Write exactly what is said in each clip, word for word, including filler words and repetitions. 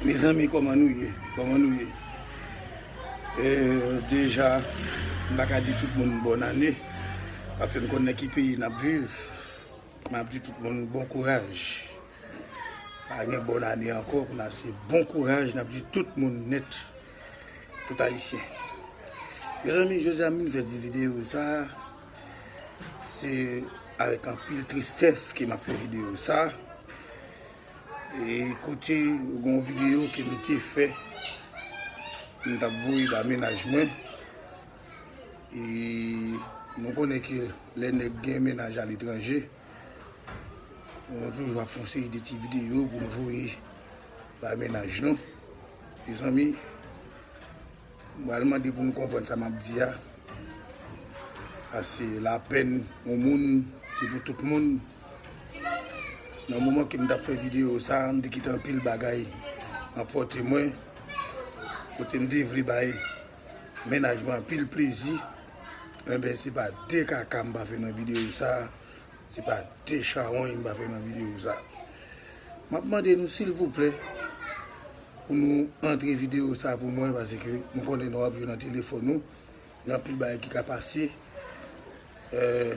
Mezanmi, kòman nou ye? Kòman nou ye? E, deja, m pa ka di tout moun bòn ane, paske n konn nan ki peyi n ap viv. M ap di tout moun bon kouraj. Pa gen bòn ane ankò pou n ase bon kouraj, n ap di tout moun nèt, tout Ayisyen. Mezanmi, jodi a m vin fè ti videyo sa, se avèk anpil tristès ke m ap fè videyo sa. E kote, gon videyo ke m te fè, m t ap voye ba mennaj mwen. E nou konnen ke lè nèg gen mennaj aletranje, nou toujou ap fè yon seri de ti videyo pou nou voye ba mennaj nou. Mezanmi, m pral mande pou nou konprann sa m ap di a. Paske lapenn yon moun, se pou tout moun. Nan moman ke m t ap fè videyo sa, m te kite anpil bagay anpòte mwen, kote m te vle bay mennaj mwen anpil plezi. Enben, se pa de kaka m pa fè nan videyo sa, se pa de chawony m pa fè nan videyo sa. M ap mande nou, silvouplè, pou nou antre videyo sa pou mwen, paske nou konnen nou ap jwe nan telefòn nou. Gen anpil bagay ki ka pase. Eh,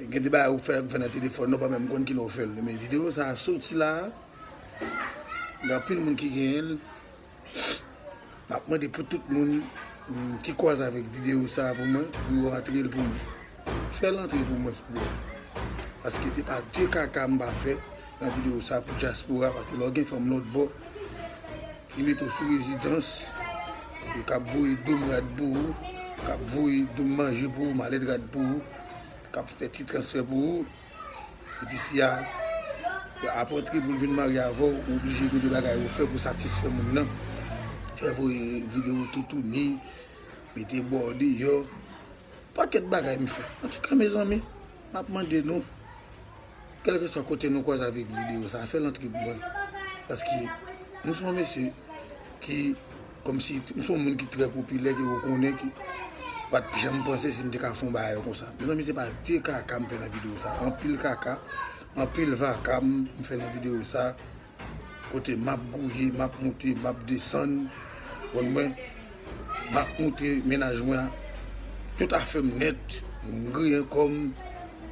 gen de bagay ou fè, ou fè nan telefòn, nou pa menm konn kilè ou fè l. Men videyo sa a soti la, gen anpil moun ki genyen l. M ap mande pou tout moun, mm, ki kwaze avèk videyo sa a pou mwen, pou yo antre l pou mwen. Fè l antre pou mwen, silvouplè. Paske se pa de kaka m pa fè nan videyo sa pou dyaspora, paske lè w gen fanm lòt bò, ki mete w sou rezidans, e k ap voye dom rad pou ou, k ap voye dom manje pou ou, malèt rad pou ou, k ap fè ti transfè pou ou, epi fi a ap antre pou l vin marye avè w, ou oblije gen de bagay ou fè pou satisfè moun nan. Fè voye videyo toutouni, mete bò deyò, pakèt bagay m fè. Antouka, mezanmi, m ap mande nou, kèlkeswa kote nou kwaze avèk videyo sa, fè l antre pou mwen. Paske m se yon mesye ki, kòmsi, m se yon moun ki trè popilè, ke ou konnen, ki pa t janm panse si m te ka fè yon bagay konsa. Mezanmi, se pa de kaka m fè nan videyo sa. Anpil kaka, anpil vaka m, m fè nan videyo sa. Kote m ap gouye, m ap moute, m ap desann. Konn mwen, m ap moute mennaj mwen, tout afè m nèt, m griyen kò m.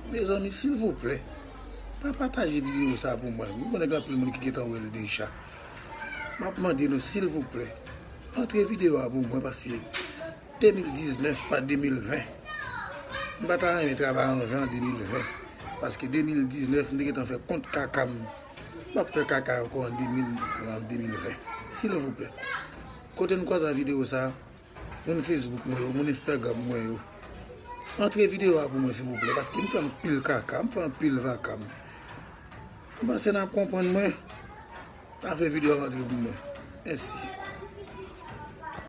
Mezanmi, silvouplè, pa pataje videyo sa pou mwen. M konnen gen anpil moun ki gentan wè l deja. M ap mande nou, silvouplè, antre videyo a pou mwen, paske de mil diznèf pa de mil ven. M pa ta renmen travay an ven an de mil ven. Paske de mil diznèf, m te gentan fè kont kaka m. M p ap fè kaka ankò an de mil, an de mil ven. Silvouplè. Kote n kwaze a videyo sa, moun Facebook mwen yo, moun Instagram mwen yo, antre videyo a pou mwen, silvouplè, paske m fè anpil kaka, m fè anpil vaka m. M panse n ap konprann mwen. Antre videyo a antre pou mwen. Mèsi.